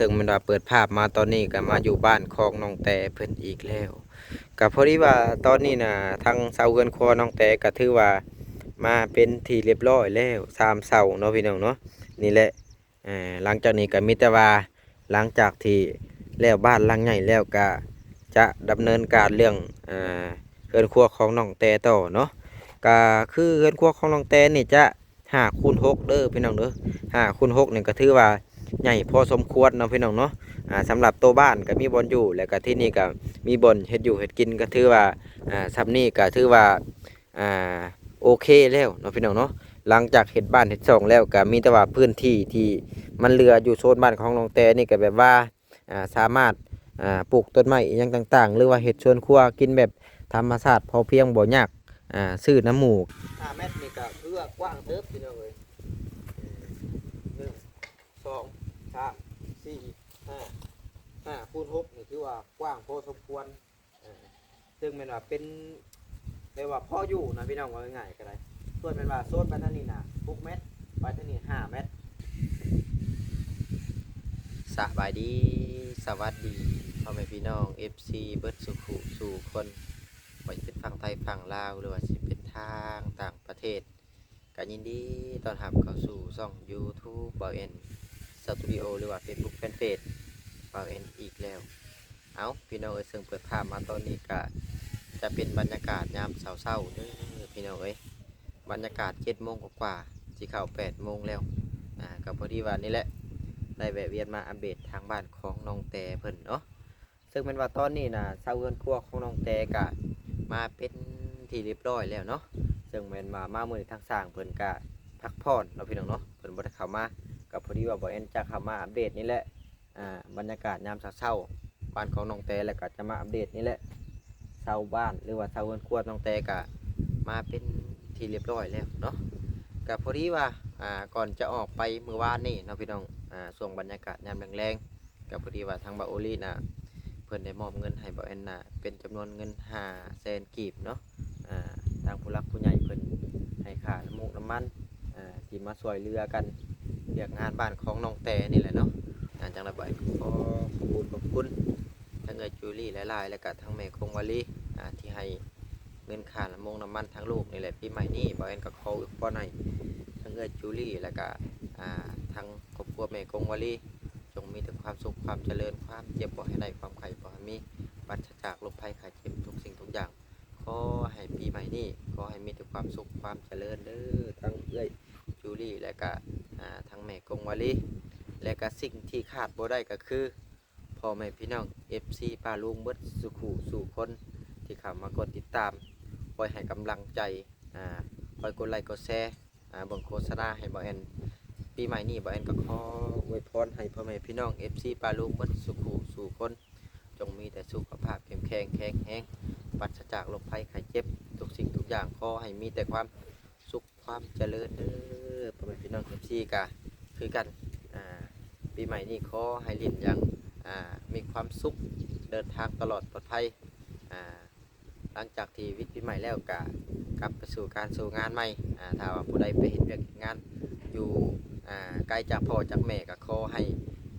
ເຊິ່ງແມ່ນວ່າເປີດພາບມາຕອນນີ້ກໍມາຢູ່ບ້ານຂອງນ້ອງແຕເພິ່ນອີກແລ້ວ. ກໍພໍດີວ່າຕອນນີ້ນະ ທາງເສົາເຮືອນຄົວນ້ອງແຕກໍຖືວ່າມາເປັນທີ່ຮຽບຮ້ອຍແລ້ວ ສາມເສົາເນາະ ພີ່ນ້ອງເນາະ. ນີ້ແຫຼະ ເອີ ຫຼັງຈາກນີ້ກໍມີແຕ່ວ່າ ຫຼັງຈາກທີ່ແລ້ວບ້ານຫຼັງໃຫຍ່ແລ້ວ ກໍຈະດຳເນີນການເລື່ອງ ເອີ ເຮືອນຄົວຂອງນ້ອງແຕຕໍ່ເນາະ. ກໍຄືເຮືອນຄົວຂອງນ້ອງແຕນີ້ຈະ ຫ້າຄູນຫົກເດີພີ່ນ້ອງເດີ. ຫ້າຄູນຫົກນີ້ກໍຖືວ່າໃຫຍ່ພໍສົມຄວນເນາະ ພີ່ນ້ອງເນາະ. ອ່າ ສຳລັບໂຕບ້ານກໍມີບ່ອນຢູ່ ແລ້ວກໍທີ່ນີ້ກໍມີບ່ອນເຮັດຢູ່ເຮັດກິນ ກໍຖືວ່າ ອ່າ ສ່ຳນີ້ກໍຖືວ່າ ອ່າ ໂອເຄແລ້ວເນາະ ພີ່ນ້ອງເນາະ. ຫຼັງຈາກເຮັດບ້ານເຮັດຊ່ອງແລ້ວ ກໍມີແຕ່ວ່າພື້ນທີ່ທີ່ມັນເຫຼືອຢູ່ໂຊນບ້ານຂອງນ້ອງແຕນີ້ ກໍແບບວ່າ ອ່າ ສາມາດ ອ່າ ປູກຕົ້ນໄມ້ອີ່ຫຍັງຕ່າງໆ ຫຼືວ່າເຮັດສວນຄົວກິນແບບທຳມະຊາດພໍພຽງ ບໍ່ຍາກ ອ່າ ຊື້ນຳໝູ່. ຫ້າແມັດນີ້ກໍຖືວ່າກວ້າງເຕີບ ພີ່ນ້ອງເອີຍ. ໜຶ່ງ ສອງ ສາມ ສີ່ ຫ້າ ຫ້າຄູນຫົກນີ້ຖືວ່າກວ້າງພໍສົມຄວນ. ເຊິ່ງແມ່ນວ່າເປັນ ແບບວ່າພໍຢູ່ນະພີ່ນ້ອງ ເວົ້າງ່າຍໆກໍໄດ້. ສ່ວນແມ່ນວ່າໂຊນໄປທາງນີ້ນະ ຫົກແມັດ ໄປທາງນີ້ ຫ້າແມັດ. ສະບາຍດີ ສະຫວັດດີ ພໍ່ແມ່ພີ່ນ້ອງ ເອັຟຊີ ເບິດສູ່ຜູ້ສູ່ຄົນ ບໍ່ວ່າຈະເປັນຝັ່ງໄທຝັ່ງລາວ ຫຼືວ່າຊິເປັນທາງຕ່າງປະເທດ ກໍຍິນດີຕ້ອນຮັບເຂົ້າສູ່ຊ່ອງຢູທູບ ເບົາແອນ ສະຕູດິໂອ ຫຼືວ່າເຟສບຸກແຟນເພຈ ເບົາແອນ ອີກແລ້ວ. ເອົ້າ ພີ່ນ້ອງເອີຍ ເຊິ່ງເປີດພາບມາຕອນນີ້ກະຈະເປັນບັນຍາກາດຍາມເຊົ້າໆເດີພີ່ນ້ອງເອີຍ. ບັນຍາກາດເຈັດໂມງກວ່າໆ ຊິເຂົ້າແປດໂມງແລ້ວ. ອ່າ ກໍພໍດີວ່ານີ້ແຫຼະ ໄດ້ແວະວຽນມາອັບເດດທາງບ້ານຂອງນ້ອງແຕເພິ່ນເນາະ. ເຊິ່ງແມ່ນວ່າຕອນນີ້ນະ ເສົາເຮືອນຄົວຂອງນ້ອງແຕກະມາເປັນທີ່ຮຽບຮ້ອຍແລ້ວເນາະ. ເຊິ່ງແມ່ນວ່າມາມື້ນີ້ທາງຊ່າງເພິ່ນກະພັກຜ່ອນເນາະ ພີ່ນ້ອງເນາະ ເພິ່ນບໍ່ໄດ້ເຂົ້າມາ. ກໍພໍດີວ່າເບົາແອນຈະເຂົ້າມາອັບເດດນີ້ແຫຼະ ອ່າ ບັນຍາກາດຍາມເຊົ້າໆ ບ້ານຂອງນ້ອງແຕ ແລ້ວກໍຈະມາອັບເດດນີ້ແຫຼະ ເສົາບ້ານ ຫຼືວ່າເສົາເຮືອນຄົວນ້ອງແຕກໍມາເປັນທີ່ຮຽບຮ້ອຍແລ້ວເນາະ. ກໍພໍດີວ່າ ອ່າ ກ່ອນຈະອອກໄປມື້ວານນີ້ເນາະ ພີ່ນ້ອງ ອ່າ ຊ່ວງບັນຍາກາດຍາມແລງໆ ກໍພໍດີວ່າທາງເບົາໂອລີນະ ເພິ່ນໄດ້ມອບເງິນໃຫ້ເບົາແອນນະ ເປັນຈຳນວນເງິນຫ້າແສນກີບເນາະ. ອ່າ ທາງຜູ້ຫຼັກຜູ້ໃຫຍ່ເພິ່ນໃຫ້ຄ່ານ້ຳມູກນ້ຳມັນ ອ່າ ທີ່ມາຊ່ວຍເຫຼືອກັນວຽກງານບ້ານຂອງນ້ອງແຕນີ້ແຫຼະເນາະ. ອ່າ ຈັ່ງໃດເບົາແອນກໍຂໍຂອບຄຸນຂອບຄຸນທັງເອື້ອຍຈູລີຫຼາຍໆ ແລ້ວກະທັງແມ່ກົງວາລີ ອ່າ ທີ່ໃຫ້ເງິນຄ່ານ້ຳມົງນ້ຳມັນທາງລູກນີ້ແຫຼະ. ປີໃໝ່ນີ້ເບົາແອນກໍຂໍອວຍພອນໃຫ້ທັງເອື້ອຍຈູລີ ແລ້ວກະ ອ່າ ທັງຄອບຄົວແມ່ກົງວາລີ ຈົ່ງມີແຕ່ຄວາມສຸກຄວາມຈະເລີນ ຄວາມເຈັບບໍ່ໃຫ້ໄດ້ ຄວາມໄຂ້ບໍ່ໃຫ້ມີ ປາສະຈາກໂລກໄພໄຂ້ເຈັບທຸກສິ່ງທຸກຢ່າງ. ຂໍໃຫ້ປີໃໝ່ນີ້ ຂໍໃຫ້ມີແຕ່ຄວາມສຸກຄວາມຈະເລີນເດີ ທັງເອື້ອຍຈູລີ ແລະກະ ອ່າ ທັງແມ່ກົງວາລີ ແລະກະສິ່ງທີ່ຂາດບໍ່ໄດ້ກໍຄື ພໍ່ແມ່ພີ່ນ້ອງ ເອັຟຊີ ປ້າລຸງເບິດສູ່ຄູ່ສູ່ຄົນ ທີ່ເຂົ້າມາກົດຕິດຕາມ ຄອຍໃຫ້ກຳລັງໃຈ ອ່າ ຄອຍກົດໄລກົດແຊ ອ່າ ເບິ່ງໂຄສະນາໃຫ້ເບົາແອນ. ປີໃໝ່ນີ້ເບົາແອນກໍຂໍອວຍພອນໃຫ້ພໍ່ແມ່ພີ່ນ້ອງ ເອັຟຊີ ປ້າລຸງເບິດສູ່ຄູ່ສູ່ຄົນ ຈົ່ງມີແຕ່ສຸຂະພາບເຂັ້ມແຂງແຂງແຮງ ປາສະຈາກໂລກໄພໄຂ້ເຈັບ ທຸກສິ່ງທຸກຢ່າງ ຂໍໃຫ້ມີແຕ່ຄວາມສຸກຄວາມຈະເລີນເດີ. ພໍ່ແມ່ພີ່ນ້ອງ ເອັຟຊີ ກະຄືກັນ ອ່າ ປີໃໝ່ນີ້ຂໍໃຫ້ຫຼິ້ນຢ່າງ ອ່າ ມີຄວາມສຸກ ເດີນທາງຕະຫຼອດປອດໄພ ອ່າ ຫຼັງຈາກທີ່ວິດປີໃໝ່ແລ້ວກະກັບໄປສູ່ການສູ່ງານໃໝ່. ອ່າ ຖ້າວ່າຜູ້ໃດໄປເຮັດວຽກເຮັດງານຢູ່ ອ່າ ໄກຈາກພໍ່ຈາກແມ່ ກໍຂໍໃຫ້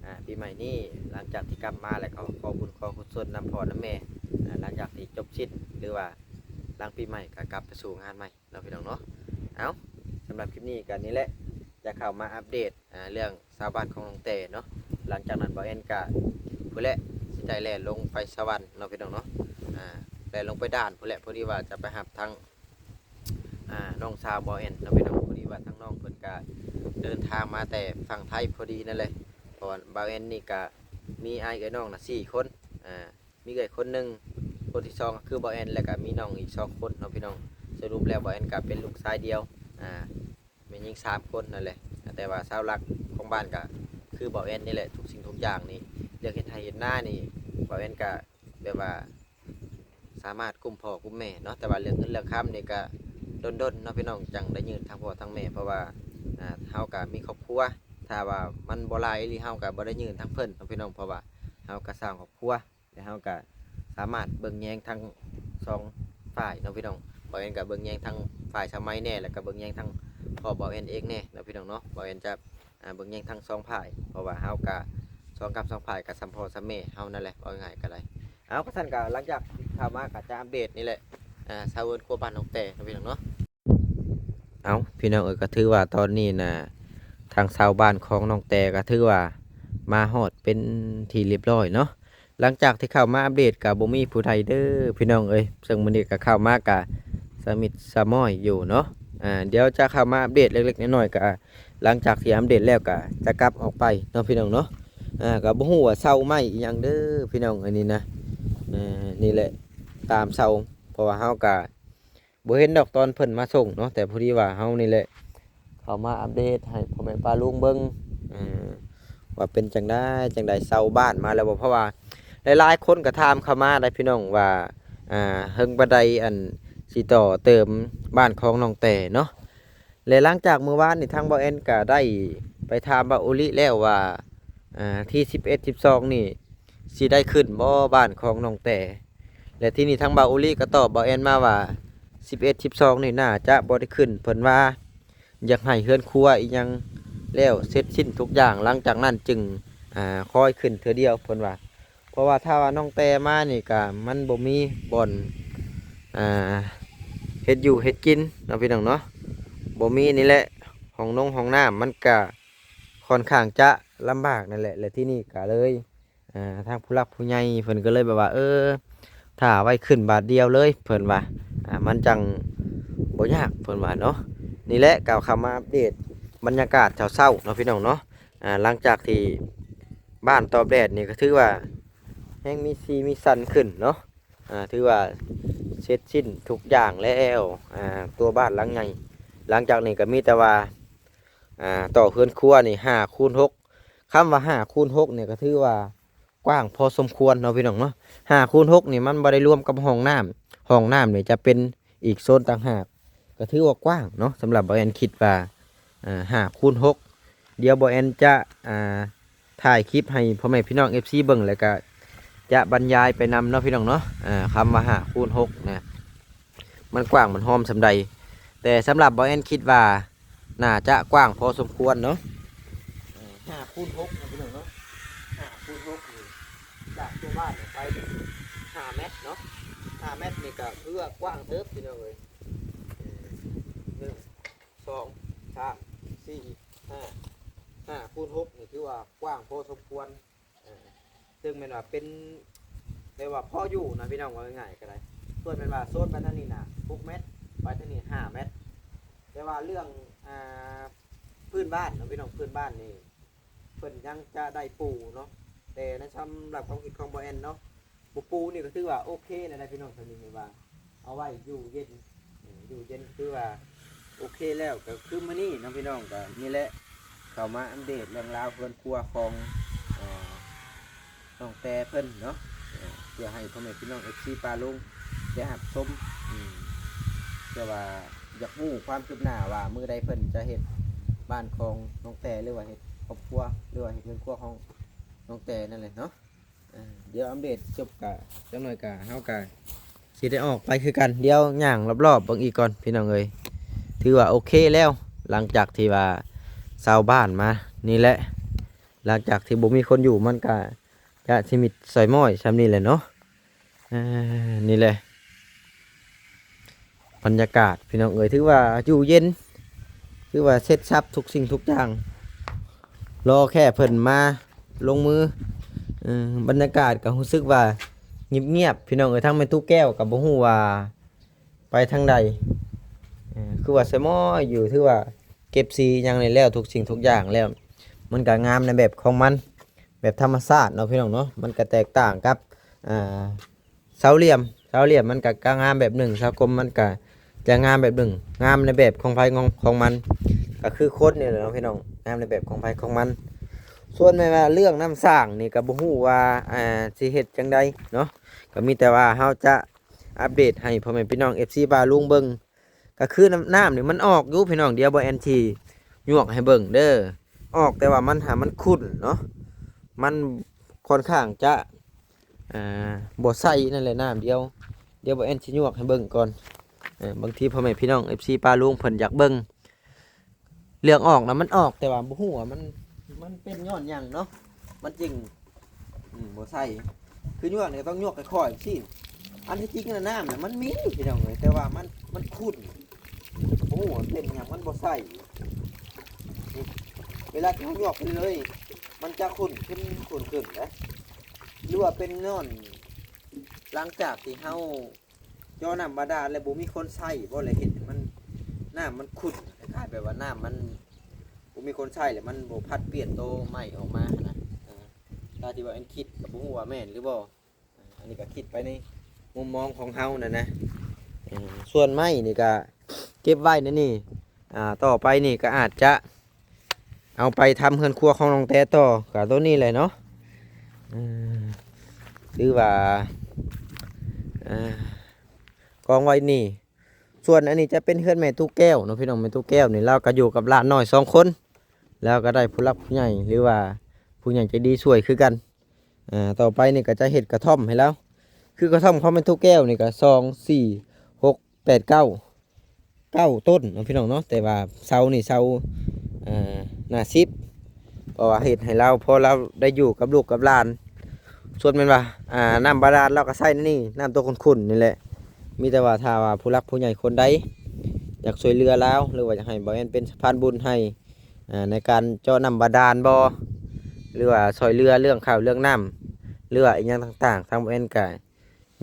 ອ່າ ປີໃໝ່ນີ້ ຫຼັງຈາກທີ່ກັບມາແລ້ວ ກໍຂໍບຸນຂໍກຸສົນນຳພໍ່ນຳແມ່ ອ່າ ຫຼັງຈາກທີ່ຈົບສິດ ຫຼືວ່າຫຼັງປີໃໝ່ກໍກັບໄປສູ່ງານໃໝ່ເນາະ ພີ່ນ້ອງເນາະ. ເອົ້າ ສຳລັບຄລິບນີ້ກໍນີ້ແຫຼະ ຈະເຂົ້າມາອັບເດດ ອ່າ ເລື່ອງຊາວບ້ານຂອງນ້ອງແຕເນາະ. ຫຼັງຈາກນັ້ນເບົາແອນກະພຸ້ນແຫຼະ ຊິໄດ້ແລ່ນລົງໄປສະຫວັນເນາະ ພີ່ນ້ອງເນາະ ອ່າ ແລ່ນລົງໄປດ່ານພຸ້ນແຫຼະ ພໍດີວ່າຈະໄປຮັບທາງ ອ່າ ນ້ອງສາວເບົາແອນເນາະ ພີ່ນ້ອງ. ພໍດີວ່າທາງນ້ອງເພິ່ນກະເດີນທາງມາແຕ່ຝັ່ງໄທພໍດີນັ້ນແຫຼະ ເພາະວ່າເບົາແອນນີ້ກະມີອ້າຍເອື້ອຍນ້ອງນະສີ່ຄົນ ອ່າ ມີເອື້ອຍຄົນໜຶ່ງ ຄົນທີສອງກໍຄືເບົາແອນ ແລ້ວກະມີນ້ອງອີກສອງຄົນເນາະ ພີ່ນ້ອງ. ສະຫຼຸບແລ້ວເບົາແອນກະເປັນລູກຊາຍດຽວ ອ່າ ແມ່ຍິງສາມຄົນນັ້ນແຫຼະ ແຕ່ວ່າເສົາຫຼັກຂອງບ້ານກໍຄືເບົາແອນນີ້ແຫຼະ ທຸກສິ່ງທຸກຢ່າງນີ້ ເລື່ອງເຮັດໄຮ່ເຮັດນານີ້ ເບົາແອນກໍແບບວ່າສາມາດກຸ້ມພໍ່ກຸ້ມແມ່ເນາະ. ແຕ່ວ່າເລື່ອງເງິນເລື່ອງຄຳນີ້ກໍດົນໆເນາະ ພີ່ນ້ອງ ຈັ່ງໄດ້ຍື່ນທາງພໍ່ທາງແມ່ ເພາະວ່າ ອ່າ ເຮົາກໍມີຄອບຄົວ ຖ້າວ່າມັນບໍ່ຫຼາຍອີ່ຫຼີ ເຮົາກໍບໍ່ໄດ້ຍື່ນທາງເພິ່ນເນາະ ພີ່ນ້ອງ ເພາະວ່າເຮົາກໍສ້າງຄອບຄົວ ແລະເຮົາກະສາມາດເບິ່ງແຍງທັງສອງຝ່າຍເນາະ ພີ່ນ້ອງ. ເບົາແອນກະເບິ່ງແຍງທັງຝ່າຍສາວໃໝ່ແດ່ ແລ້ວກະເບິ່ງແຍງທັງພໍ່ເບົາແອນເອງແດ່ເນາະ ພີ່ນ້ອງເນາະ. ເບົາແອນຈະ ອ່າ ເບິ່ງແຍງທັງສອງຝ່າຍ ເພາະວ່າເຮົາກະ ສອງກັບສອງຝ່າຍກໍສ່ຳພໍ່ສ່ຳແມ່ເຮົານັ້ນແຫຼະ ເວົ້າງ່າຍໆກໍໄດ້. ເອົາ ກໍຊັ້ນກໍຫຼັງຈາກທີ່ເຂົ້າມາກໍຈະອັບເດດນີ້ແຫຼະ ອ່າ ຊາວເຮືອນຄົວບ້ານໜອງແຕເນາະ ພີ່ນ້ອງເນາະ. ເອົາ ພີ່ນ້ອງເອີຍ ກໍຖືວ່າຕອນນີ້ນະ ທາງຊາວບ້ານຂອງໜອງແຕກໍຖືວ່າມາຮອດເປັນທີ່ຮຽບຮ້ອຍເນາະ. ຫຼັງຈາກທີ່ເຂົ້າມາອັບເດດກໍບໍ່ມີຜູ້ໃດເດີ ພີ່ນ້ອງເອີຍ, ເຊິ່ງມື້ນີ້ກໍເຂົ້າມາກໍສະມິດສະໝ້ອຍຢູ່ເນາະ. ອ່າ ດຽວຈະເຂົ້າມາອັບເດດເລັກໆນ້ອຍໆ ກໍຫຼັງຈາກທີ່ອັບເດດແລ້ວກໍຈະກັບອອກໄປເນາະ ພີ່ນ້ອງເນາະ. ອ່າ ກໍບໍ່ຮູ້ວ່າເຊົາໄມ້ອີ່ຫຍັງເດີ ພີ່ນ້ອງ ອັນນີ້ນະ. ອ່າ ນີ້ແຫຼະ ຕາມເຊົາ ເພາະວ່າເຮົາກໍ ບໍ່ເຫັນດອກຕອນເພິ່ນມາສົ່ງເນາະ, ແຕ່ພໍດີວ່າເຮົານີ້ແຫຼະເຂົ້າມາອັບເດດໃຫ້ພໍ່ແມ່ປ້າລຸງເບິ່ງ ເອີ ວ່າເປັນຈັ່ງໃດ ຈັ່ງໃດ ເຊົາບ້ານມາແລ້ວບໍ່? ເພາະວ່າຫຼາຍໆຄົນກໍຖາມເຂົ້າມາໄດ໋ ພີ່ນ້ອງ ວ່າ ອ່າ ເຫິງປານໃດ ອັນ ຊິຕໍ່ເຕີມບ້ານຂອງນ້ອງແຕເນາະ. ແລະ ຫຼັງຈາກມື້ວານນີ້ ທາງບ່າວແອນກໍໄດ້ໄປຖາມບ່າວໂອລິແລ້ວວ່າ ອ່າ ທີສິບເອັດ ສິບສອງນີ້ ຊິໄດ້ຂຶ້ນບໍ່ບ້ານຂອງນ້ອງແຕ? ແລະ ທີນີ້ທາງບ່າວໂອລິກໍຕອບບ່າວແອນມາວ່າ ສິບເອັດ ສິບສອງນີ້ໜ້າຈະບໍ່ໄດ້ຂຶ້ນ, ເພິ່ນວ່າຢາກໃຫ້ເຮືອນຄົວອີ່ຫຍັງແລ້ວເສັດສິ້ນທຸກຢ່າງ ຫຼັງຈາກນັ້ນຈຶ່ງ ອ່າ ຄ່ອຍຂຶ້ນເທື່ອດຽວ ເພິ່ນວ່າ. ເພາະວ່າຖ້າວ່ານ້ອງແຕມານີ້ກະມັນບໍ່ມີບ່ອນ ອ່າ ເຮັດຢູ່ເຮັດກິນເນາະ ພີ່ນ້ອງເນາະ, ບໍ່ມີນີ້ແຫຼະ ຫ້ອງນົງຫ້ອງນ້ຳ ມັນກະຄ່ອນຂ້າງຈະລຳບາກນັ້ນແຫຼະ. ແລະ ທີນີ້ກະເລີຍ ອ່າ ທາງຜູ້ຫຼັກຜູ້ໃຫຍ່ເພິ່ນກໍເລີຍແບບວ່າ ເອີ ຖ້າໄວ້ຂຶ້ນບາດດຽວເລີຍ ເພິ່ນວ່າ ອ່າ ມັນຈັ່ງບໍ່ຍາກ ເພິ່ນວ່າເນາະ. ນີ້ແຫຼະ ກໍເຂົ້າມາອັບເດດບັນຍາກາດເຊົ້າໆເນາະ ພີ່ນ້ອງເນາະ. ອ່າ ຫຼັງຈາກທີ່ບ້ານຕອບແດດນີ້ກໍຖືວ່າແຮງມີສີມີສັນຂຶ້ນເນາະ, ອ່າ ຖືວ່າເສັດສິ້ນທຸກຢ່າງແລ້ວ ອ່າ ຕົວບ້ານຫຼັງໃຫຍ່. ຫຼັງຈາກນີ້ກໍມີແຕ່ວ່າ ອ່າ ຕໍ່ເຮືອນຄົວນີ້ ຫ້າ ຄູນ ຫົກ ຄຳວ່າ ຫ້າ ຄູນ ຫົກ ນີ້ກໍຖືວ່າກວ້າງພໍສົມຄວນເນາະ ພີ່ນ້ອງເນາະ. ຫ້າ ຄູນ ຫົກ ນີ້ມັນບໍ່ໄດ້ລວມກັບຫ້ອງນ້ຳ, ຫ້ອງນ້ຳນີ້ຈະເປັນອີກໂຊນຕ່າງຫາກ. ກໍຖືວ່າກວ້າງເນາະ ສຳລັບບ່າວແອນຄິດວ່າ ອ່າ ຫ້າ ຄູນ ຫົກ. ດຽວບ່າວແອນຈະ ອ່າ ຖ່າຍຄລິບໃຫ້ພໍ່ແມ່ພີ່ນ້ອງເອັຟຊີເບິ່ງ ແລ້ວກະຈະບັນຍາຍໄປນຳເນາະ ພີ່ນ້ອງເນາະ. ອ່າ ຄຳວ່າ ຫ້າ ຄູນ ຫົກ ນະ ມັນກວ້າງມັນຮອມສ່ຳໃດ? ແຕ່ສຳລັບບ່າວແອນຄິດວ່າໜ້າຈະກວ້າງພໍສົມຄວນເນາະ. ເອີ ຫ້າ ຄູນ ຫົກ ນະ ພີ່ນ້ອງເນາະ, ຫ້າ ຄູນ ຫົກ ນີ້ ຈາກຕົວບ້ານໄປ ຫ້າ ແມັດເນາະ, ຫ້າ ແມັດນີ້ກໍຖືວ່າກວ້າງເຕີບ ພີ່ນ້ອງເອີຍ. ເອີ ໜຶ່ງ ສອງ ສາມ ສີ່ ຫ້າ ຫ້າ ຄູນ ຫົກ ນີ້ຖືວ່າກວ້າງພໍສົມຄວນ. ເຊິ່ງແມ່ນວ່າເປັນ ແບບວ່າພໍຢູ່ນະ ພີ່ນ້ອງ ເວົ້າງ່າຍໆກໍໄດ້. ສ່ວນແມ່ນວ່າໂຊນໄປທາງນີ້ນະ ຫົກ ແມັດ, ໄປທາງນີ້ ຫ້າ ແມັດ. ແຕ່ວ່າເລື່ອງ ອ່າ ພື້ນບ້ານເນາະ ພີ່ນ້ອງ, ພື້ນບ້ານນີ້ເພິ່ນຍັງຈະໄດ້ປູເນາະ, ແຕ່ໃນສຳລັບຄວາມຄິດຂອງບ່າວແອນເນາະ ບໍ່ປູນີ້ກໍຖືວ່າໂອເຄແລ້ວນະ ພີ່ນ້ອງ. ເທົ່ານີ້ແມ່ນວ່າເອົາໄວ້ຢູ່ເຢັນ ເອີ ຢູ່ເຢັນຄືວ່າໂອເຄແລ້ວ. ກໍຄືມື້ນີ້ເນາະ ພີ່ນ້ອງ, ກໍນີ້ແຫຼະ ເຂົ້າມາອັບເດດເລື່ອງລາວເຮືອນຄົວຂອງ ເອີ ນ້ອງແຕເພິ່ນເນາະ ເອີ ເພື່ອໃຫ້ພໍ່ແມ່ພີ່ນ້ອງເອັຟຊີປ້າລຸງໄດ້ຮັບຊົມ ອືມ ເພື່ອວ່າຢາກຮູ້ຄວາມຄືບໜ້າວ່າມື້ໃດເພິ່ນຈະເຮັດບ້ານຂອງນ້ອງແຕ ຫຼືວ່າເຮັດຄອບຄົວ ຫຼືວ່າເຮັດເຮືອນຄົວຂອງນ້ອງແຕນັ້ນແຫຼະເນາະ. ອ່າ ດຽວອັບເດດຈົບກະ ຈັກໜ້ອຍກະ ເຮົາກະຊິໄດ້ອອກໄປຄືກັນ. ດຽວຍ່າງລອບໆເບິ່ງອີກກ່ອນ ພີ່ນ້ອງເອີຍ. ຖືວ່າໂອເຄແລ້ວ ຫຼັງຈາກທີ່ວ່າຊາວບ້ານມານີ້ແຫຼະ, ຫຼັງຈາກທີ່ບໍ່ມີຄົນຢູ່ ມັນກະຈະຊິມິດສອຍມ້ອຍຊ່ຳນີ້ແຫຼະເນາະ. ອ່າ ນີ້ແຫຼະ ບັນຍາກາດ ພີ່ນ້ອງເອີຍ ຖືວ່າຢູ່ເຢັນ ຖືວ່າເສັດສັບທຸກສິ່ງທຸກຢ່າງ ລໍແຄ່ເພິ່ນມາລົງມື. ເອີ ບັນຍາກາດກໍຮູ້ສຶກວ່າງຽບໆ ພີ່ນ້ອງເອີຍ, ທາງແມ່ຕູ້ແກ້ວກໍບໍ່ຮູ້ວ່າໄປທາງໃດ ເອີ ຄືວ່າສະໝໍຍຢູ່. ຖືວ່າເກັບສີຫຍັງນີ້ແລ້ວ ທຸກສິ່ງທຸກຢ່າງແລ້ວ ມັນກໍງາມໃນແບບຂອງມັນ ແບບທຳມະຊາດເນາະ ພີ່ນ້ອງເນາະ. ມັນກໍແຕກຕ່າງກັບ ອ່າ ຊາວຫຼ້ຽມ ຊາວຫຼ້ຽມມັນກະ ກະງາມແບບໜຶ່ງ, ຊາວກົມມັນກະຈະງາມແບບໜຶ່ງ, ງາມໃນແບບຂອງໃຜຂອງ ຂອງມັນ ກະຄືຄົນນີ້ແຫຼະເນາະ ພີ່ນ້ອງ, ງາມໃນແບບຂອງໃຜຂອງມັນ. ສ່ວນແມ່ນວ່າເລື່ອງນ້ຳສ້າງນີ້ກະບໍ່ຮູ້ວ່າ ອ່າ ຊິເຮັດຈັ່ງໃດເນາະ, ກະມີແຕ່ວ່າເຮົາຈະອັບເດດໃຫ້ພໍ່ແມ່ພີ່ນ້ອງເອັຟຊີປ້າລຸງເບິ່ງ. ກະຄືນ້ຳ ນ້ຳນີ້ມັນອອກຢູ່ ພີ່ນ້ອງ, ດຽວບ່າວແອນຊິຍວກໃຫ້ເບິ່ງເດີ, ອອກ ແຕ່ວ່າມັນຫາ ມັນຂຸ້ນເນາະ, ມັນຄ່ອນຂ້າງຈະ ອ່າ ບໍ່ໃສນັ້ນແຫຼະນ້ຳ. ດຽວ ດຽວບ່າວແອນຊິຍວກໃຫ້ເບິ່ງກ່ອນ. ເອີ ບາງທີພໍ່ແມ່ພີ່ນ້ອງເອັຟຊີປ້າລຸງເພິ່ນຢາກເບິ່ງ ເລື່ອງອອກນະ ມັນອອກ ແຕ່ວ່າບໍ່ຮູ້ວ່າມັນ ມັນເປັນຍ້ອນຫຍັງເນາະ. ມັນຈຶ່ງ ອືມ ບໍ່ໃສ່. ຄືຍວກນີ້ກໍຕ້ອງຍວກຄ່ອຍໆຊີ້. ອັນທີ່ຈິງນະ ນ້ຳນະມັນມີພີ່ນ້ອງເອີຍ ແຕ່ວ່າມັນ ມັນຂຸ້ນ ບໍ່ຮູ້ວ່າເປັນຫຍັງມັນບໍ່ໃສ່. ນີ້ ເວລາທີ່ເຮົາຍວກໄປເລີຍ ມັນຈະຂຸ້ນຂຶ້ນ ຂຸ້ນຂຶ້ນເດ້. ຫຼືວ່າເປັນຍ້ອນຫຼັງຈາກທີ່ເຮົາ ເຈາະນ້ຳບາດານແລ້ວບໍ່ມີຄົນໃຊ້ບໍ່ ແລ້ວເຮັດໃຫ້ມັນ ນ້ຳມັນຂຸ້ນ ຄ້າຍໆແບບວ່ານ້ຳມັນບໍ່ມີຄົນໃຊ້ ແລ້ວມັນບໍ່ຜັດປ່ຽນໂຕໃໝ່ອອກມາຫັ້ນນະ. ເອີ ຕາມທີ່ວ່າອັນຄິດກໍບໍ່ຮູ້ວ່າແມ່ນຫຼືບໍ່. ເອີ ອັນນີ້ກໍຄິດໄປໃນມຸມມອງຂອງເຮົານັ້ນນະ. ເອີ ສ່ວນໄມ້ນີ້ກໍເກັບໄວ້ໃນນີ້ ອ່າ ຕໍ່ໄປນີ້ກໍອາດຈະ ເອົາໄປທຳເຮືອນຄົວຂອງນ້ອງແຕຕໍ່ ກໍໂຕນີ້ແຫຼະເນາະ. ເອີ ຫຼືວ່າ ເອີ ກອງໄວ້ນີ້. ສ່ວນອັນນີ້ຈະເປັນເຮືອນແມ່ຕູ້ແກ້ວເນາະພີ່ນ້ອງ. ແມ່ຕູ້ແກ້ວນີ້ລາວກໍຢູ່ກັບຫຼານນ້ອຍສອງຄົນ ລາວກໍໄດ້ຜູ້ຫຼັກຜູ້ໃຫຍ່ ຫຼືວ່າຜູ້ໃຫຍ່ໃຈດີຊ່ວຍຄືກັນ. ອ່າ ຕໍ່ໄປນີ້ກໍຈະເຮັດກະທ່ອມໃຫ້ລາວ. ຄືກະທ່ອມຂອງແມ່ຕູ້ແກ້ວນີ້ກໍ ສອງ ສີ່ ຫົກ ແປດ ເກົ້າ ເກົ້າຕົ້ນເນາະພີ່ນ້ອງເນາະ. ແຕ່ວ່າເສົານີ້ເສົາ ອ່າ ໜ້າສິບ ເພາະວ່າເຮັດໃຫ້ລາວ ພໍລາວໄດ້ຢູ່ກັບລູກກັບຫຼານ. ສ່ວນແມ່ນວ່າ ອ່າ ນ້ຳບາດານລາວກໍໃຊ້ໃນນີ້ ນ້ຳຕົວຂຸ້ນໆນີ້ແຫຼະ. ມີແຕ່ວ່າຖ້າວ່າຜູ້ຫຼັກຜູ້ໃຫຍ່ຄົນໃດຢາກຊ່ວຍເຫຼືອລາວ ຫຼືວ່າຢາກໃຫ້ບ່າວແອນເປັນສະພານບຸນໃຫ້ ອ່າ ໃນການເຈາະນ້ຳບາດານບໍ ຫຼືວ່າຊ່ວຍເຫຼືອເລື່ອງເຂົ້າເລື່ອງນ້ຳ ຫຼືວ່າອີ່ຫຍັງຕ່າງໆ ທາງບ່າວແອນກໍ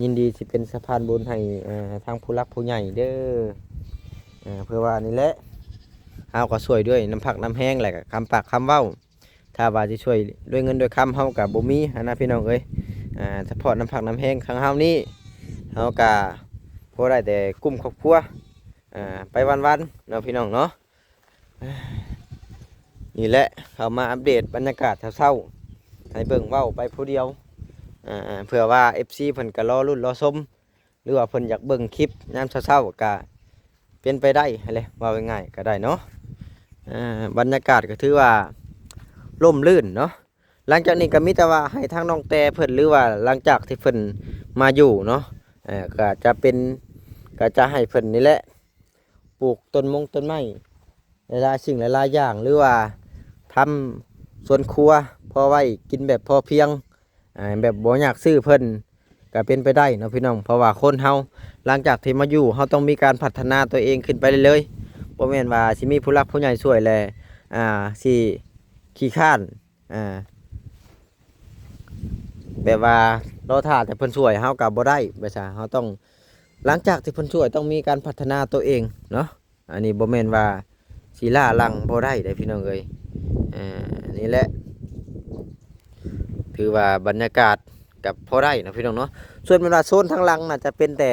ຍິນດີຊິເປັນສະພານບຸນໃຫ້ ເອີ ທາງຜູ້ຫຼັກຜູ້ໃຫຍ່ເດີ. ເອີ ເພື່ອວ່ານີ້ແຫຼະ ເຮົາກໍຊ່ວຍດ້ວຍນ້ຳພັກນ້ຳແຮງ ແລະກໍຄຳປາກຄຳເວົ້າ. ຖ້າວ່າຊິຊ່ວຍດ້ວຍເງິນດ້ວຍຄຳ ເຮົາກໍບໍ່ມີຫັ້ນນະພີ່ນ້ອງເອີຍ. ອ່າ ສະເພາະນ້ຳພັກນ້ຳແຮງຂອງເຮົານີ້ ເຮົາກໍພໍໄດ້ແຕ່ກຸ້ມຄອບຄົວ ອ່າ ໄປວັນໆເນາະພີ່ນ້ອງເນາະ. ນີ້ແຫຼະ ເຂົ້າມາອັບເດດບັນຍາກາດເຊົ້າໆ ໃຫ້ເບິ່ງເວົ້າໄປຜູ້ດຽວ ເພື່ອວ່າເອັຟຊີເພິ່ນກໍລໍລຸ້ນລໍຊົມ ຫຼືວ່າເພິ່ນຢາກເບິ່ງຄລິບຍາມເຊົ້າໆ ກໍເປັນໄປໄດ້ຫັ້ນແຫຼະ ເວົ້າງ່າຍໆກໍໄດ້ເນາະ. ບັນຍາກາດກໍຖືວ່າຮົ່ມລື່ນເນາະ. ຫຼັງຈາກນີ້ກໍມີແຕ່ວ່າໃຫ້ທາງນ້ອງແຕ່ເພິ່ນ ຫຼືວ່າຫຼັງຈາກທີ່ເພິ່ນມາຢູ່ເນາະ ກໍຈະເປັນ ກໍຈະໃຫ້ເພິ່ນນີ້ແຫຼະ ປູກຕົ້ນມົງຕົ້ນໄມ້ ຫຼາຍໆສິ່ງຫຼາຍໆຢ່າງ ຫຼືວ່າທຳສວນຄົວພໍໄວ້ກິນແບບພໍພຽງ ອ່າ ແບບບໍ່ຍາກຊື້ເພິ່ນ ກໍເປັນໄປໄດ້ເນາະພີ່ນ້ອງ. ເພາະວ່າຄົນເຮົາຫຼັງຈາກທີ່ມາຢູ່ ເຮົາຕ້ອງມີການພັດທະນາຕົວເອງຂຶ້ນໄປເລື້ອຍໆ. ບໍ່ແມ່ນວ່າຊິມີຜູ້ຫຼັກຜູ້ໃຫຍ່ຊ່ວຍແລ້ວ ອ່າ ຊິຂີ້ຄ້ານ ອ່າ ແບບວ່າລໍຖ້າແຕ່ເພິ່ນຊ່ວຍເຮົາກໍບໍ່ໄດ້ ແບບວ່າເຮົາຕ້ອງ ຫຼັງຈາກທີ່ເພິ່ນຊ່ວຍ ຕ້ອງມີການພັດທະນາຕົວເອງເນາະ. ອັນນີ້ບໍ່ແມ່ນວ່າຊິລ້າຫຼັງບໍ່ໄດ້ເດ້ພີ່ນ້ອງເອີຍ. ເອີ ນີ້ແຫຼະ ຖືວ່າບັນຍາກາດກໍພໍໄດ້ເນາະພີ່ນ້ອງເນາະ. ສ່ວນແມ່ນວ່າໂຊນທາງຫຼັງນະຈະເປັນແຕ່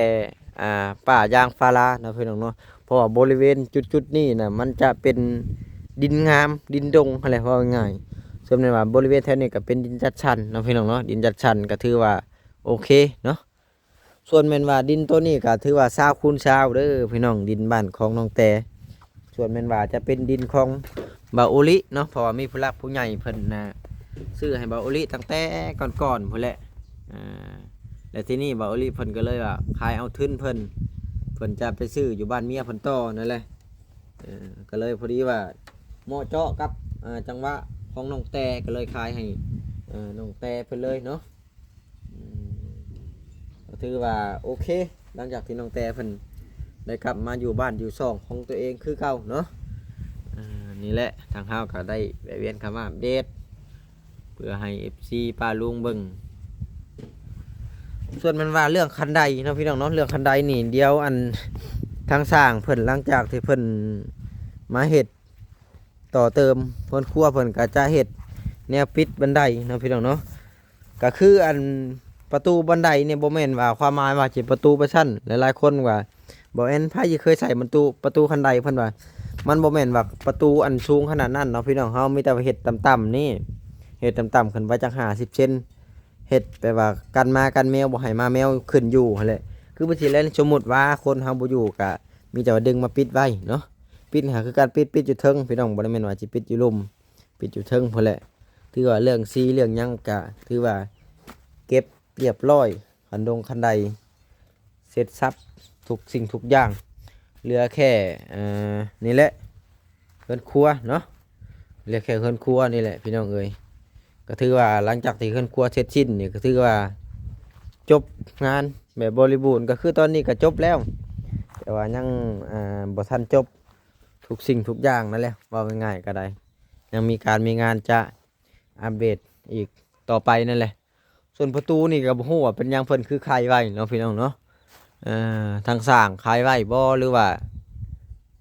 ອ່າ ປ່າຢາງພາລາເນາະພີ່ນ້ອງເນາະ. ເພາະວ່າບໍລິເວນຈຸດໆນີ້ນະ ມັນຈະເປັນດິນງາມ ດິນດົງຫັ້ນແຫຼະ ເວົ້າງ່າຍໆ. ສ່ວນແມ່ນວ່າບໍລິເວນແຖວນີ້ກໍເປັນດິນຈັດສັນເນາະພີ່ນ້ອງເນາະ. ດິນຈັດສັນກໍຖືວ່າໂອເຄເນາະ. ສ່ວນແມ່ນວ່າດິນໂຕນີ້ກໍຖືວ່າຊາວຄູນຊາວເດີພີ່ນ້ອງ ດິນບ້ານຂອງນ້ອງແຕ່. ສ່ວນແມ່ນວ່າຈະເປັນດິນຂອງບ່າວໂອລິເນາະ ເພາະວ່າມີຜູ້ຫຼັກຜູ້ໃຫຍ່ເພິ່ນນະ ຊື້ໃຫ້ບ່າວໂອລິຕັ້ງແຕ່ກ່ອນໆພຸ້ນແຫຼະ. ອ່າ ແລ້ວທີນີ້ບ່າວໂອລິເພິ່ນກໍເລີຍວ່າຂາຍເອົາທຶນເພິ່ນ ເພິ່ນຈະໄປຊື້ຢູ່ບ້ານເມຍເພິ່ນຕໍ່ນັ້ນແຫຼະ. ເອີ ກໍເລີຍພໍດີວ່າເໝາະເຈາະກັບ ເອີ ຈັງຫວະຂອງນ້ອງແຕ່ ກໍເລີຍຂາຍໃຫ້ ເອີ ນ້ອງແຕ່ເພິ່ນເລີຍເນາະ. ອືມ ກໍຖືວ່າໂອເຄ ຫຼັງຈາກທີ່ນ້ອງແຕ່ເພິ່ນໄດ້ກັບມາຢູ່ບ້ານຢູ່ຊ່ອງຂອງຕົວເອງຄືເກົ່າເນາະ. ອ່າ ນີ້ແຫຼະ ທາງເຮົາກໍໄດ້ແວະວຽນເຂົ້າມາອັບເດດ ເພື່ອໃຫ້ເອັຟຊີປ້າລຸງເບິ່ງ. ສ່ວນແມ່ນວ່າເລື່ອງຄັນໄດເນາະພີ່ນ້ອງເນາະ ເລື່ອງຄັນໄດນີ້ ດຽວອັນທາງຊ່າງເພິ່ນ ຫຼັງຈາກທີ່ເພິ່ນມາເຮັດ ຕໍ່ເຕີມເຮືອນຄົວ ເພິ່ນກໍຈະເຮັດແນວປິດບັນໄດເນາະພີ່ນ້ອງເນາະ. ກໍຄືອັນປະຕູບັນໄດນີ້ ບໍ່ແມ່ນວ່າຄວາມໝາຍວ່າຊິປະຕູໄປຊັ້ນ. ຫຼາຍໆຄົນວ່າ ບໍ່ແມ່ນ ໃຜທີ່ເຄີຍໃສ່ປະຕູ ປະຕູຄັນໄດ ເພິ່ນວ່າ ມັນບໍ່ແມ່ນວ່າປະຕູອັນສູງຂະໜາດນັ້ນເນາະພີ່ນ້ອງ. ເຮົາມີແຕ່ວ່າເຮັດຕ່ຳໆນີ້ ເຮັດຕ່ຳໆຂຶ້ນໄປຈັກຫ້າສິບເຊັນ ເຮັດແບບວ່າກັນໝາກັນແມວ ບໍ່ໃຫ້ໝາແມວຂຶ້ນຢູ່ຫັ້ນແຫຼະ. ຄືບາງທີແລ້ວ ສົມມຸດວ່າຄົນເຮົາບໍ່ຢູ່ ກໍມີແຕ່ວ່າດຶງມາປິດໄວ້ເນາະ. ປິດກໍຄືການປິດ ປິດຢູ່ເທິງພີ່ນ້ອງ ບໍ່ໄດ້ແມ່ນວ່າຊິປິດຢູ່ລຸ່ມ ປິດຢູ່ເທິງພຸ້ນແຫຼະ. ຖືວ່າເລື່ອງສີເລື່ອງຫຍັງກະຖືວ່າເກັບລຽບຮ້ອຍ ຄັນດົງຄັນໄດເສັດສັບທຸກສິ່ງທຸກຢ່າງ. ເຫຼືອແຄ່ ເອີ ນີ້ແຫຼະ ເຮືອນຄົວເນາະ ເຫຼືອແຄ່ເຮືອນຄົວນີ້ແຫຼະພີ່ນ້ອງເອີຍ. ກໍຖືວ່າຫຼັງຈາກທີ່ເຮືອນຄົວເສັດສິ້ນນີ້ ກໍຖືວ່າຈົບງານແບບບໍລິບູນ ກໍຄືຕອນນີ້ກໍຈົບແລ້ວ ແຕ່ວ່າຍັງ ອ່າ ບໍ່ທັນຈົບທຸກສິ່ງທຸກຢ່າງນັ້ນແຫຼະ ເວົ້າງ່າຍໆກໍໄດ້ ຍັງມີການມີງານຈະອັບເດດອີກຕໍ່ໄປນັ້ນແຫຼະ. ສ່ວນປະຕູນີ້ກໍບໍ່ຮູ້ວ່າເປັນຫຍັງເພິ່ນຄືໄຂໄວ້ເນາະ ພີ່ນ້ອງເນາະ ເອີ ທາງຊ່າງໄຂໄວ້ບໍ່ ຫຼືວ່າ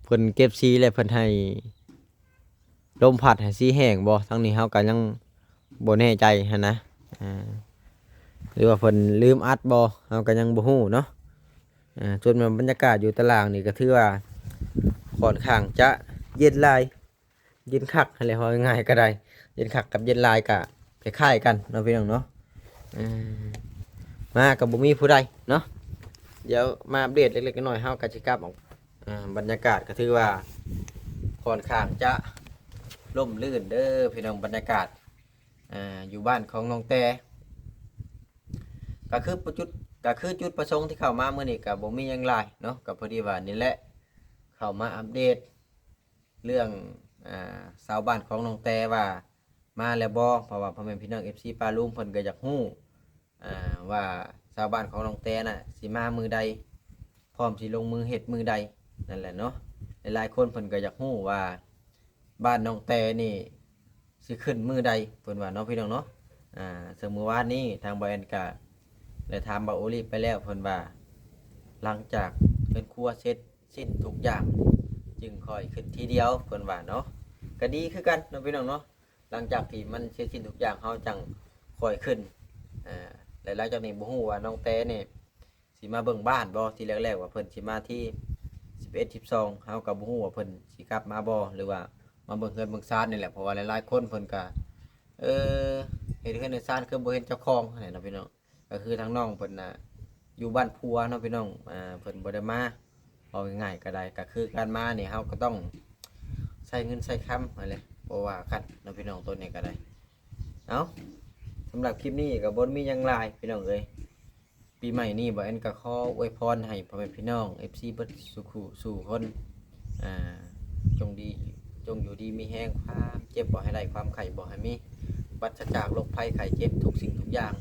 ເພິ່ນເກັບສີແລ້ວເພິ່ນໃຫ້ ລົມພັດໃຫ້ສີແຫ້ງບໍ່ ທາງນີ້ເຮົາກໍຍັງບໍ່ແນ່ໃຈຫັ້ນນະ ອ່າ ຫຼືວ່າເພິ່ນລືມອັດບໍ່ ເຮົາກໍຍັງບໍ່ຮູ້ເນາະ. ອ່າ ສ່ວນບັນຍາກາດຢູ່ຕາລ່າງນີ້ກໍຖືວ່າຂ້ອນຂ້າງຈະເຢັນຫຼາຍ ເຢັນຄັກຫັ້ນແຫຼະ ເວົ້າງ່າຍໆກໍໄດ້ ເຢັນຄັກກັບເຢັນຫຼາຍກໍຄ້າຍໆກັນເນາະ ພີ່ນ້ອງເນາະ. ເອີ ມາກໍບໍ່ມີຜູ້ໃດເນາະ ດຽວມາອັບເດດເລັກໆນ້ອຍໆ ເຮົາກໍຊິກັບອອກ. ອ່າ ບັນຍາກາດກໍຖືວ່າຂ້ອນຂ້າງຈະຮົ່ມລື່ນເດີພີ່ນ້ອງ ບັນຍາກາດ ອ່າ ຢູ່ບ້ານຂອງນ້ອງແຕ ກໍຄືຈຸດ ກໍຄືຈຸດປະສົງທີ່ເຂົ້າມາມື້ນີ້ກໍບໍ່ມີຫຍັງຫຼາຍເນາະ ກໍພໍດີວ່ານີ້ແຫຼະ ເຂົ້າມາອັບເດດເລື່ອງ ອ່າ ຊາວບ້ານຂອງນ້ອງແຕວ່າມາແລ້ວບໍ່ ເພາະວ່າພໍ່ແມ່ພີ່ນ້ອງເອັຟຊີປ້າລຸງເພິ່ນກໍຢາກຮູ້ ອ່າ ວ່າຊາວບ້ານຂອງນ້ອງແຕນະຊິມາມື້ໃດ ພ້ອມຊິລົງມືເຮັດມື້ໃດ ນັ້ນແຫຼະເນາະ. ຫຼາຍໆຄົນເພິ່ນກໍຢາກຮູ້ວ່າບ້ານນ້ອງແຕນີ້ຊິຂຶ້ນມື້ໃດ ເພິ່ນວ່າເນາະ ພີ່ນ້ອງເນາະ. ອ່າ ເຊິ່ງມື້ວານນີ້ທາງບ່າວແອນກະໄດ້ຖາມບ່າວໂອລີບໄປແລ້ວ ເພິ່ນວ່າຫຼັງຈາກເຮືອນຄົວເສັດສິ້ນທຸກຢ່າງຈຶ່ງຄ່ອຍຂຶ້ນທີດຽວ ເພິ່ນວ່າເນາະ. ກໍດີຄືກັນເນາະ ພີ່ນ້ອງເນາະ ຫຼັງຈາກທີ່ມັນເສັດສິ້ນທຸກຢ່າງ ເຮົາຈັ່ງຄ່ອຍຂຶ້ນ. ອ່າ ແລະ ຫຼັງຈາກນີ້ບໍ່ຮູ້ວ່ານ້ອງແຕນີ້ຊິມາເບິ່ງບ້ານບໍ່ ທີແລກໆວ່າເພິ່ນຊິມາທີສິບເອັດ ສິບສອງ ເຮົາກໍບໍ່ຮູ້ວ່າເພິ່ນຊິກັບມາບໍ່ ຫຼືວ່າມາເບິ່ງເຮືອນເບິ່ງຊານນີ້ແຫຼະ ເພາະວ່າຫຼາຍໆຄົນເພິ່ນກໍ ເອີ ເຮັດເຮືອນເຮັດຊານຄືບໍ່ເຫັນເຈົ້າຂອງຫັ້ນແຫຼະເນາະ ພີ່ນ້ອງ. ກໍຄືທາງນ້ອງເພິ່ນນະຢູ່ບ້ານຜົວເນາະ ພີ່ນ້ອງ ອ່າ ເພິ່ນບໍ່ໄດ້ມາ ເວົ້າງ່າຍໆກໍໄດ້ ກໍຄືການມານີ້ເຮົາກໍຕ້ອງໃຊ້ເງິນໃຊ້ຄຳຫັ້ນແຫຼະ ບໍ່ວ່າກັນເນາະ ພີ່ນ້ອງ ໂຕນີ້ກໍໄດ້. ເອົ້າ ສຳລັບຄລິບນີ້ກໍບໍ່ມີຫຍັງຫຼາຍ ພີ່ນ້ອງເອີຍ. ປີໃໝ່ນີ້ບ່າວແອນກໍຂໍອວຍພອນໃຫ້ພໍ່ແມ່ພີ່ນ້ອງເອັຟຊີເບິດສູ່ຄູ່ສູ່ຄົນ ອ່າ ຈົ່ງດີ ຈົ່ງຢູ່ດີມີແຮງ ຄວາມເຈັບບໍ່ໃຫ້ໄດ້ ຄວາມໄຂ້ບໍ່ໃຫ້ມີ ປາສະຈາກໂລກໄພໄຂ້ເຈັບທຸກສິ່ງທຸກຢ່າງ.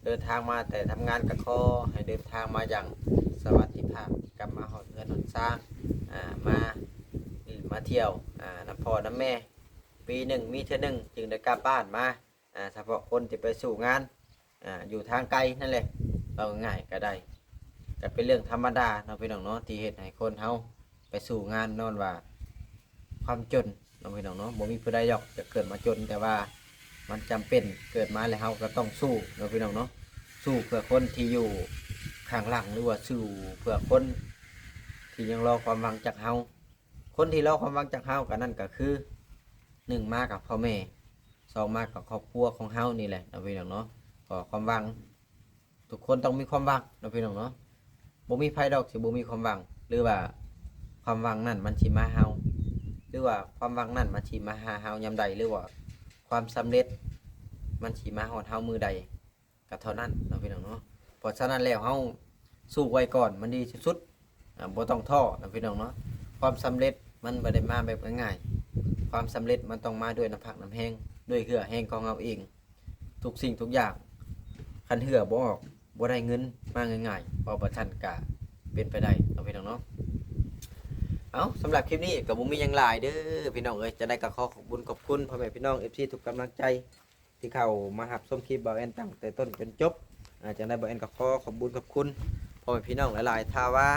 ເດີນທາງມາແຕ່ທຳງານກໍຂໍໃຫ້ເດີນທາງມາຢ່າງສະຫວັດດີພາບ ກັບມາຮອດເຮືອນຮອດຊານ ອ່າ ມາຫຼິ້ນມາທ່ຽວ ອ່າ ນຳພໍ່ນຳແມ່ ປີໜຶ່ງມີເທື່ອໜຶ່ງຈຶ່ງໄດ້ກັບບ້ານມາ. ອ່າ ສະເພາະຄົນທີ່ໄປສູ້ງານ ອ່າ ຢູ່ທາງໄກນັ້ນແຫຼະ ເວົ້າງ່າຍໆກໍໄດ້ ກໍເປັນເລື່ອງທຳມະດາເນາະ ພີ່ນ້ອງເນາະ ທີ່ເຮັດໃຫ້ຄົນເຮົາໄປສູ້ງານ ຍ້ອນວ່າຄວາມຈົນເນາະ ພີ່ນ້ອງເນາະ. ບໍ່ມີຜູ້ໃດດອກຈະເກີດມາຈົນ ແຕ່ວ່າມັນຈຳເປັນ ເກີດມາແລ້ວເຮົາກໍຕ້ອງສູ້ເນາະ ພີ່ນ້ອງເນາະ ສູ້ເພື່ອຄົນທີ່ຢູ່ຂ້າງຫຼັງ ຫຼືວ່າສູ້ເພື່ອຄົນທີ່ຍັງລໍຄວາມຫວັງຈາກເຮົາ. ຄົນທີ່ລໍຄວາມຫວັງຈາກເຮົາກໍນັ້ນກໍຄື ໜຶ່ງມາກັບພໍ່ແມ່ ສອງມາກັບຄອບຄົວຂອງເຮົານີ້ແຫຼະເນາະ ພີ່ນ້ອງເນາະ. ກໍຄວາມຫວັງ ທຸກຄົນຕ້ອງມີຄວາມຫວັງເນາະ ພີ່ນ້ອງເນາະ. ບໍ່ມີໃຜດອກຊິບໍ່ມີຄວາມຫວັງ ຫຼືວ່າຄວາມຫວັງນັ້ນມັນຊິມາເຮົາ ຫຼືວ່າຄວາມຫວັງນັ້ນມັນຊິມາຫາເຮົາຍາມໃດ ຫຼືວ່າຄວາມສຳເລັດມັນຊິມາຮອດເຮົາມື້ໃດ ກໍເທົ່ານັ້ນເນາະ ພີ່ນ້ອງເນາະ. ເພາະສະນັ້ນແລ້ວ ເຮົາສູ້ໄວ້ກ່ອນມັນດີທີ່ສຸດ ອ່າ ບໍ່ຕ້ອງທໍ້ເນາະ ພີ່ນ້ອງເນາະ. ຄວາມສຳເລັດມັນບໍ່ໄດ້ມາແບບງ່າຍໆ ຄວາມສຳເລັດມັນຕ້ອງມາດ້ວຍນ້ຳພັກນ້ຳແຮງ ດ້ວຍເຫື່ອແຮງຂອງເຮົາເອງ. ທຸກສິ່ງທຸກຢ່າງ ຄັນເຫື່ອບໍ່ອອກ ບໍ່ໄດ້ເງິນມາງ່າຍໆ ເວົ້າບໍ່ທັນກະເປັນໄປໄດ້ເນາະ ພີ່ນ້ອງເນາະ. ເອົ້າ ສຳລັບຄລິບນີ້ກໍບໍ່ມີຫຍັງຫຼາຍເດີພີ່ນ້ອງເອີຍ. ຈັ່ງໃດກໍຂໍຂອບບຸນຂອບຄຸນພໍ່ແມ່ພີ່ນ້ອງເອັຟຊີທຸກກຳລັງໃຈ ທີ່ເຂົ້າມາຮັບຊົມຄລິບບ່າວແອນຕັ້ງແຕ່ຕົ້ນຈົນຈົບ. ອ່າ ຈັ່ງໃດບ່າວແອນກໍຂໍຂອບບຸນຂອບຄຸນພໍ່ແມ່ພີ່ນ້ອງຫຼາຍໆ. ຖ້າວ່າ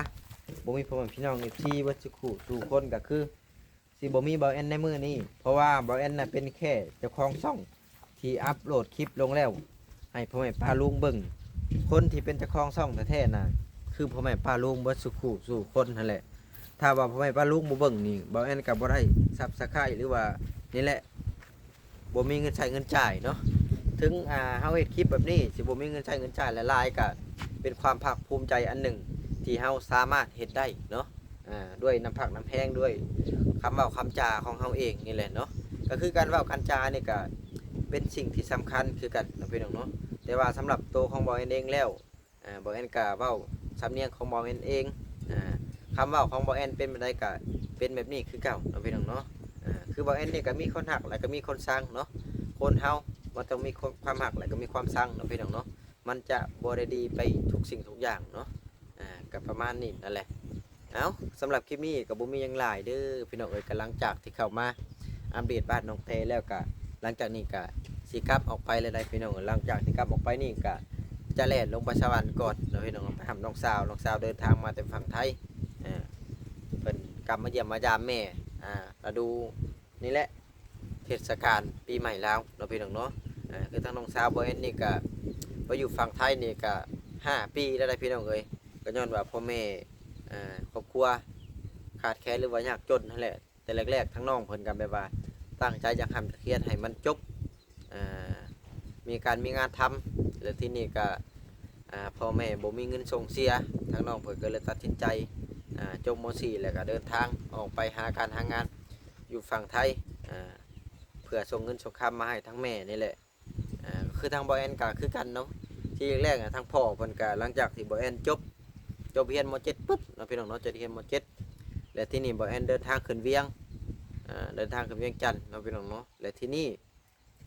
ບໍ່ມີພໍ່ແມ່ພີ່ນ້ອງເອັຟຊີເບິດສູ່ຄູ່ສູ່ຄົນ ກໍຄືຊິບໍ່ມີບ່າວແອນໃນມື້ນີ້ ເພາະວ່າບ່າວແອນນະເປັນແຄ່ເຈົ້າຂອງຊ່ອງທີ່ອັບໂຫຼດຄລິບລົງແລ້ວໃຫ້ພໍ່ແມ່ປ້າລຸງເບິ່ງ. ຄົນທີ່ເປັນເຈົ້າຂອງຊ່ອງແທ້ໆນະ ຄືພໍ່ແມ່ປ້າລຸງເບິດສູ່ຄູ່ສູ່ຄົນຫັ້ນແຫຼະ. ຖ້າວ່າພໍ່ແມ່ປ້າລຸງບໍ່ເບິ່ງນີ້ ບ່າວແອນກໍບໍ່ໄດ້ຊັບສະໄຄຣບ໌ ຫຼືວ່ານີ້ແຫຼະ ບໍ່ມີເງິນໃຊ້ເງິນຈ່າຍເນາະ. ເຖິງ ອ່າ ເຮົາເຮັດຄລິບແບບນີ້ຊິບໍ່ມີເງິນໃຊ້ເງິນຈ່າຍຫຼາຍໆ ກະເປັນຄວາມພາກພູມໃຈອັນໜຶ່ງທີ່ເຮົາສາມາດເຮັດໄດ້ເນາະ ອ່າ ດ້ວຍນ້ຳພັກນ້ຳແຮງ ດ້ວຍຄຳເວົ້າຄຳຈາຂອງເຮົາເອງນີ້ແຫຼະເນາະ. ກໍຄືການເວົ້າການຈານີ້ກະເປັນສິ່ງທີ່ສຳຄັນຄືກັນເນາະ ພີ່ນ້ອງເນາະ. ແຕ່ວ່າສຳລັບໂຕຂອງບ່າວແອນເອງແລ້ວ ອ່າ ບ່າວແອນກະເວົ້າສຳນຽງຂອງບ່າວແອນເອງ ອ່າ ຄຳເວົ້າຂອງບ່າວແອນເປັນແບບໃດກະເປັນແບບນີ້ຄືເກົ່າເນາະ ພີ່ນ້ອງເນາະ. ອ່າ ຄືບ່າວແອນນີ້ກະມີຄົນຮັກ ແລະກະມີຄົນຊັງເນາະ. ຄົນເຮົາ ມັນຕ້ອງມີຄວາມ ຄວາມຮັກ ແລະກໍມີຄວາມຊັງເນາະພີ່ນ້ອງເນາະ. ມັນຈະບໍ່ໄດ້ດີໄປທຸກສິ່ງທຸກຢ່າງເນາະ. ອ່າ ກໍປະມານນີ້ນັ້ນແຫຼະ. ເອົ້າ ສຳລັບຄລິບນີ້ກໍບໍ່ມີຫຍັງຫຼາຍເດີພີ່ນ້ອງເອີຍ. ກໍຫຼັງຈາກທີ່ເຂົ້າມາອັບເດດບ້ານນ້ອງແພແລ້ວ ກໍຫຼັງຈາກນີ້ກໍຊິກັບອອກໄປແລ້ວໄດ໋ພີ່ນ້ອງ. ຫຼັງຈາກທີ່ກັບອອກໄປນີ້ ກໍຈະແລ່ນລົງໄປສະຫວັນກ່ອນເນາະພີ່ນ້ອງ ໄປຫານ້ອງສາວ. ນ້ອງສາວເດີນທາງມາແຕ່ຝັ່ງໄທ ເອີ ເພິ່ນກັບມາຢ້ຽມມາຢາມແມ່ ອ່າ ລະດູນີ້ແຫຼະ ເທດສະການປີໃໝ່ລາວເນາະພີ່ນ້ອງເນາະ. ອ່າ ຄືທາງນ້ອງສາວບໍ່ແອນນີ້ກະໄປຢູ່ຝັ່ງໄທນີ້ກະຫ້າປີແລ້ວໄດ໋ພີ່ນ້ອງເອີຍ. ກໍຍ້ອນວ່າພໍ່ແມ່ ອ່າ ຄອບຄົວຂາດແຄນ ຫຼືວ່າຍາກຈົນຫັ້ນແຫຼະ. ແຕ່ແລກໆ ທາງນ້ອງເພິ່ນກໍແບບວ່າຕັ້ງໃຈຢາກຮ່ຳຢາກຮຽນໃຫ້ມັນຈົບ ອ່າ ມີການມີງານທຳ ແລ້ວທີນີ້ກໍ ອ່າ ພໍ່ແມ່ບໍ່ມີເງິນສົ່ງເສຍ ທາງນ້ອງເພິ່ນກໍເລີຍຕັດສິນໃຈ ອ່າ ຈົບ ມ.ສີ່ ແລ້ວກໍເດີນທາງອອກໄປຫາການຫາງານຢູ່ຝັ່ງໄທ ອ່າ ເພື່ອສົ່ງເງິນສົ່ງຄຳມາໃຫ້ທາງແມ່ນີ້ແຫຼະ. ອ່າ ຄືທາງບໍ່ແອນກໍຄືກັນເນາະ ທີແລກໆ ທາງພໍ່ເພິ່ນກໍ ຫຼັງຈາກທີ່ບໍ່ແອນຈົບ ຈົບຮຽນ ມ.ເຈັດ ປຶບເນາະພີ່ນ້ອງເນາະ ຈົບຮຽນ ມ.ເຈັດ ແລ້ວທີນີ້ບໍ່ແອນເດີນທາງຂຶ້ນວຽງ ອ່າ ເດີນທາງຂຶ້ນວຽງຈັນເນາະພີ່ນ້ອງເນາະ. ແລ້ວທີນີ້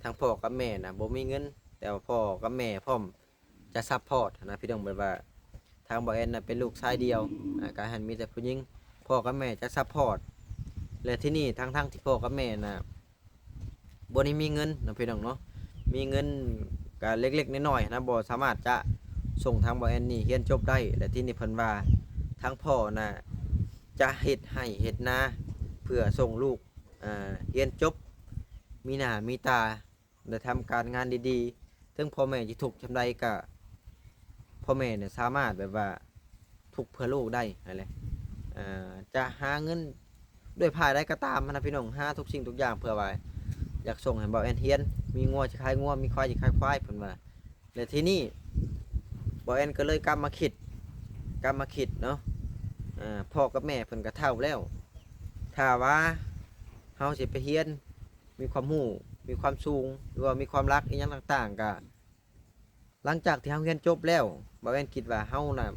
ທາງພໍ່ກັບແມ່ນະບໍ່ມີເງິນ ແຕ່ວ່າພໍ່ກັບແມ່ພ້ອມຈະຊັບພອດນະພີ່ນ້ອງ. ແບບວ່າທາງບໍ່ແອນນະເປັນລູກຊາຍດຽວ ອ່າ ກະຫັ້ນມີແຕ່ຜູ້ຍິງ ພໍ່ກັບແມ່ຈະຊັບພອດ. ແລະທີນີ້ທັງໆທີ່ພໍ່ກັບແມ່ນະບໍ່ໄດ້ມີເງິນເນາະພີ່ນ້ອງເນາະ ມີເງິນກະເລັກໆນ້ອຍໆນະ ບໍ່ສາມາດຈະສົ່ງທາງບໍ່ແອນນີ້ຮຽນຈົບໄດ້. ແລະທີນີ້ເພິ່ນວ່າທາງພໍ່ນະຈະເຮັດໄຮ່ເຮັດນາເພື່ອສົ່ງລູກ ອ່າ ຮຽນຈົບ ມີໜ້າມີຕາ ໄດ້ທຳການງານດີໆ ເຖິງພໍ່ແມ່ຈະທຸກສ່ຳໃດກະ ພໍ່ແມ່ນີ້ສາມາດແບບວ່າທຸກເພື່ອລູກໄດ້ຫັ້ນແຫຼະ. ເອີ ຈະຫາເງິນດ້ວຍພາຍໃດກໍຕາມຫັ້ນນະພີ່ນ້ອງ ຫາທຸກສິ່ງທຸກຢ່າງເພື່ອວ່າຢາກສົ່ງໃຫ້ບໍ່ແອນຮຽນ ມີງົວຊິຂາຍງົວ ມີຄວາຍຊິຂາຍຄວາຍ ເພິ່ນວ່າ. ແລະທີນີ້ບໍ່ແອນກໍເລີຍກັບມາຄິດ ກັບມາຄິດເນາະ ເອີ ພໍ່ກັບແມ່ເພິ່ນກໍເຖົ້າແລ້ວ ຖ້າວ່າເຮົາຊິໄປຮຽນ ມີຄວາມຮູ້ ມີຄວາມສູງ ຫຼືວ່າມີຄວາມລັກອີ່ຫຍັງຕ່າງໆ ກະ ຫຼັງຈາກທີ່ເຮົາຮຽນຈົບແລ້ວ ບ່າວແອນຄິດວ່າເຮົານະ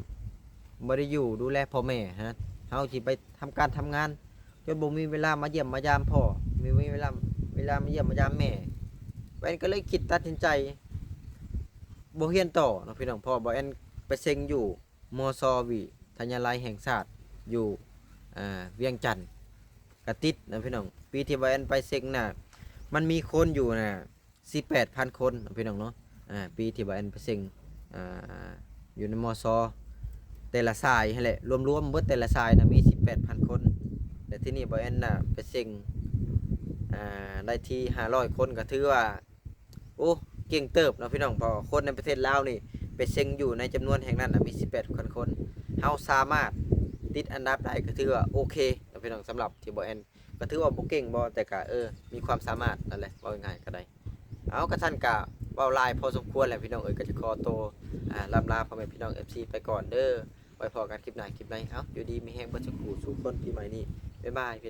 ບໍ່ໄດ້ຢູ່ດູແລພໍ່ແມ່ຫັ້ນນະ ເຮົາຊິໄປທຳການທຳງານ ຈົນບໍ່ມີເວລາມາຢ້ຽມມາຢາມພໍ່ ບໍ່ມີເວລາ ເວລາມາຢ້ຽມມາຢາມແມ່. ບ່າວແອນກໍເລີຍຄິດຕັດສິນໃຈບໍ່ຮຽນຕໍ່ເນາະພີ່ນ້ອງ ເພາະວ່າບ່າວແອນໄປເສັງຢູ່ ມສ ວິທະຍາໄລແຫ່ງຊາດ ຢູ່ ອ່າ ວຽງຈັນ ກະຕິດນະພີ່ນ້ອງ. ປີທີ່ບ່າວແອນໄປເສັງນະ ມັນມີຄົນຢູ່ນະ ສິບແປດພັນຄົນເນາະພີ່ນ້ອງເນາະ. ອ່າ ປີທີ່ບ່າວແອນໄປເສັງ ອ່າ ຢູ່ໃນ ມສ ແຕ່ລະສາຍຫັ້ນແຫຼະ ລວມໆເບິດແຕ່ລະສາຍນະມີສິບແປດພັນຄົນ. ແລະທີນີ້ບ່າວແອນນະໄປເສັງ ອ່າ ໄດ້ທີ່ຫ້າຮ້ອຍຄົນ ກໍຖືວ່າ ໂອ້ ເກັ່ງເຕີບເນາະພີ່ນ້ອງ ເພາະວ່າຄົນໃນປະເທດລາວນີ້ໄປເສັງຢູ່ໃນຈຳນວນແຫ່ງນັ້ນນະມີສິບແປດພັນຄົນ ເຮົາສາມາດຕິດອັນດັບໄດ້ ກໍຖືວ່າໂອເຄເນາະພີ່ນ້ອງ. ສຳລັບທີ່ບ່າວແອນ ກໍຖືວ່າບໍ່ເກັ່ງບໍ່ ແຕ່ກໍ ເອີ ມີຄວາມສາມາດນັ້ນແຫຼະ ເວົ້າງ່າຍໆກໍໄດ້. ເອົາ ກະຊັ້ນກະເວົ້າຫຼາຍພໍສົມຄວນແຫຼະພີ່ນ້ອງເອີຍ ກໍຈະຂໍໂຕ ອ່າ ລ່ຳລາພໍ່ແມ່ພີ່ນ້ອງ ເອັຟຊີ ໄປກ່ອນເດີ ໄວ້ພໍ້ກັນຄລິບໜ້າຄລິບໃນ. ເອົາ ຢູ່ດີມີແຮງເບິດສູ່ຜູ້ສູ່ຄົນ ປີໃໝ່ນີ້ ບາຍບາຍພີ່ນ້ອງ.